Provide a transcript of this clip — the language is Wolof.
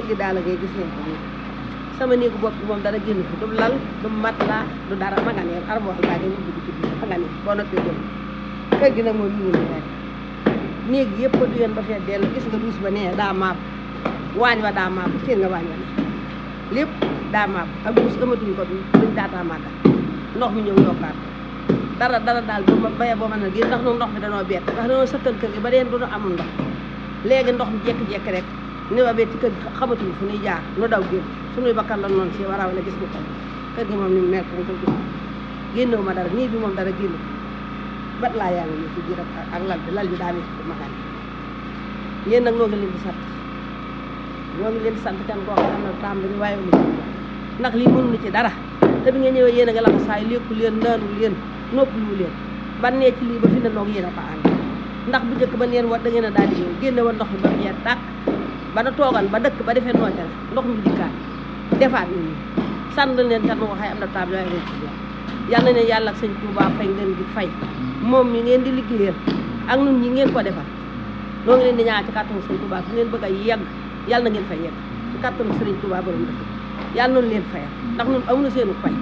gi daal ngay gis ngeen ko nii sama néegu bopp bi moom dara génn fi du lal du matelas du dara ma nga nee armoire baa ngi mu dugg ci biir ma nga nee boo noppee jëm kër gi nag moom mi ngi nii rek néeg yëpp du yéen ba fee dellu gis nga duus ba nee daa maab waañ wa daa maab seen nga waañ wa ne lépp daa maab ak duus amatuñ ko duñ taataa màggal ndox mi ñëw yokkaat dara daal ba baye boo mën a génn ndax noonu ndox mi danoo bett ndax danoo sëkkal kër gi ba deen duñu amul ndox léegi ndox mi jekki-jekki rek ni ma bett ci kër gi xamatuñ fu ñuy jaar nu daw génn suñuy bakkan la noonu si waraaw la gis nga ko kër gi moom ni mu mel ko ko gis génnewu ma dara nii bi moom dara génn bat laa yaa ngi nii ci biir ak lal bi daa nekk ma xam yéen nag noo ngi leen di sant ñoo ngi leen di sant kan koo xam ne tàmbali waaye mu ndax lii mënuñu ci dara te bi nga ñëwee yéen a nga laxa saay lekku leen naanu leen noppalu leen ban nee ci lii ba fi ne noog yéen a ko ànd ndax bu njëkk ba neen wa da ngeen a daal di ñëw génne woon ndox mi ba mu jeex tàkk ba na toogan ba dëkk ba defee noote la ndox mi dikkaat defaat nit ñi sant leen kan ma ko xay am na table waaye leen ci yal na ne yàlla ak sëñ Touba fay ngeen di fay moom mi ngeen di liggéeyal ak nun ñi ngeen ko defal noo ngi leen di ñaan ci kàttanu sëñ Touba fu ngeen bëgg a yegg yàlla na ngeen fay yegg ci kàttanu sëriñ Touba borom dëkk yàlla noonu leen fayal ndax nun amuñu seenu fay